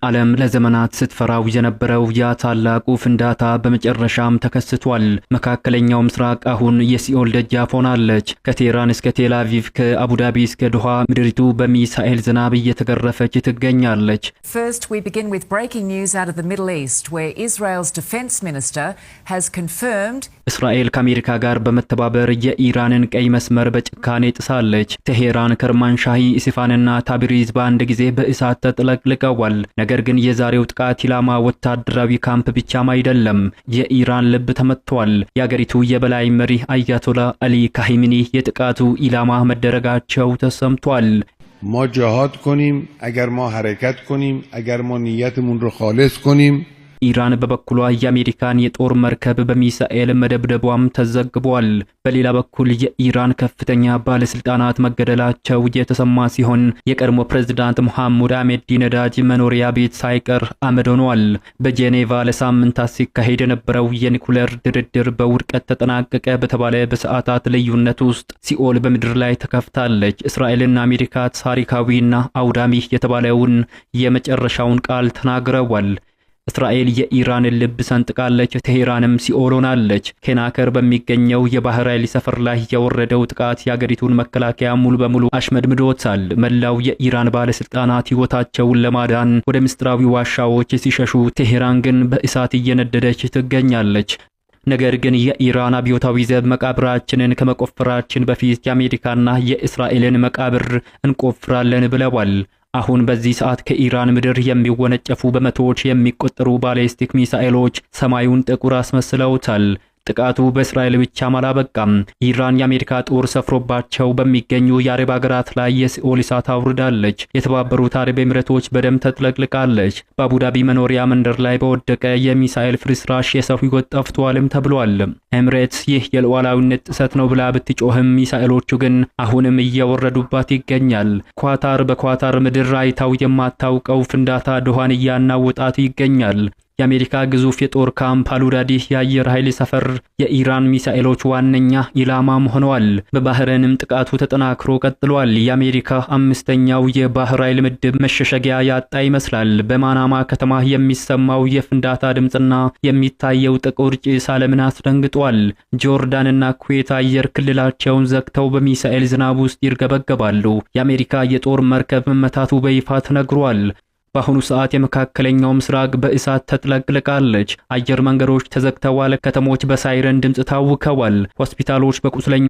ዓለም ለዘመናት ስትፈራው የነበረው ያ ታላቁ ፍንዳታ በመጨረሻም ተከስቷል። መካከለኛው ምስራቅ አሁን የሲኦል ደጃፍ ሆናለች። ከቴህራን እስከ ቴል አቪቭ፣ ከአቡዳቢ እስከ ዶሃ ምድሪቱ በሚሳኤል ዝናብ እየተገረፈች ትገኛለች። First, we begin with breaking news out of the Middle East, where Israel's defense minister has confirmed እስራኤል ከአሜሪካ ጋር በመተባበር የኢራንን ቀይ መስመር በጭካኔ ጥሳለች። ቴሄራን፣ ከርማንሻሂ፣ ኢስፋንና ታብሪዝ በአንድ ጊዜ በእሳት ተጥለቅልቀዋል። ነገር ግን የዛሬው ጥቃት ኢላማ ወታደራዊ ካምፕ ብቻም አይደለም። የኢራን ልብ ተመትቷል። የአገሪቱ የበላይ መሪ አያቶላ አሊ ካሚኒ የጥቃቱ ኢላማ መደረጋቸው ተሰምቷል። ما جهاد کنیم، اگر ما حرکت کنیم، اگر ما نیتمون رو خالص کنیم. ኢራን በበኩሏ የአሜሪካን የጦር መርከብ በሚሳኤል መደብደቧም ተዘግቧል። በሌላ በኩል የኢራን ከፍተኛ ባለስልጣናት መገደላቸው የተሰማ ሲሆን፣ የቀድሞ ፕሬዝዳንት መሐሙድ አህመዲነጃድ መኖሪያ ቤት ሳይቀር አመድ ሆኗል። በጄኔቫ ለሳምንታት ሲካሄድ የነበረው የኒኩለር ድርድር በውድቀት ተጠናቀቀ በተባለ በሰዓታት ልዩነት ውስጥ ሲኦል በምድር ላይ ተከፍታለች። እስራኤልና አሜሪካ ታሪካዊና አውዳሚ የተባለውን የመጨረሻውን ቃል ተናግረዋል። እስራኤል የኢራንን ልብ ሰንጥቃለች፣ ቴሄራንም ሲኦል ሆናለች። ኬናከር በሚገኘው የባህር ኃይል ሰፈር ላይ የወረደው ጥቃት የአገሪቱን መከላከያ ሙሉ በሙሉ አሽመድምዶታል። መላው የኢራን ባለስልጣናት ሕይወታቸውን ለማዳን ወደ ምስጢራዊ ዋሻዎች ሲሸሹ፣ ቴሄራን ግን በእሳት እየነደደች ትገኛለች። ነገር ግን የኢራን አብዮታዊ ዘብ መቃብራችንን ከመቆፈራችን በፊት የአሜሪካና የእስራኤልን መቃብር እንቆፍራለን ብለዋል። አሁን በዚህ ሰዓት ከኢራን ምድር የሚወነጨፉ በመቶዎች የሚቆጠሩ ባሊስቲክ ሚሳኤሎች ሰማዩን ጥቁር አስመስለውታል። ጥቃቱ በእስራኤል ብቻም አላበቃም። ኢራን የአሜሪካ ጦር ሰፍሮባቸው በሚገኙ የአረብ ሀገራት ላይ የሲኦል እሳት አውርዳለች። የተባበሩት አረብ ኤሚሬቶች በደም ተጥለቅልቃለች። በአቡዳቢ መኖሪያ መንደር ላይ በወደቀ የሚሳኤል ፍርስራሽ የሰው ሕይወት ጠፍቷልም ተብሏል። ኤሚሬትስ ይህ የሉዓላዊነት ጥሰት ነው ብላ ብትጮህም፣ ሚሳኤሎቹ ግን አሁንም እየወረዱባት ይገኛል። ኳታር በኳታር ምድር አይታው የማታውቀው ፍንዳታ ዶሃን እያናወጣት ይገኛል። የአሜሪካ ግዙፍ የጦር ካምፕ አልኡዴይድ የአየር ኃይል ሰፈር የኢራን ሚሳኤሎች ዋነኛ ኢላማም ሆነዋል። በባህሬንም ጥቃቱ ተጠናክሮ ቀጥሏል። የአሜሪካ አምስተኛው የባህር ኃይል ምድብ መሸሸጊያ ያጣ ይመስላል። በማናማ ከተማ የሚሰማው የፍንዳታ ድምፅና የሚታየው ጥቁር ጭስ ዓለምን አስደንግጧል። ጆርዳንና ኩዌት አየር ክልላቸውን ዘግተው በሚሳኤል ዝናብ ውስጥ ይርገበገባሉ። የአሜሪካ የጦር መርከብ መመታቱ በይፋ ተነግሯል። በአሁኑ ሰዓት የመካከለኛው ምስራቅ በእሳት ተጥለቅልቃለች። አየር መንገዶች ተዘግተዋል። ከተሞች በሳይረን ድምፅ ታውከዋል። ሆስፒታሎች በቁስለኞች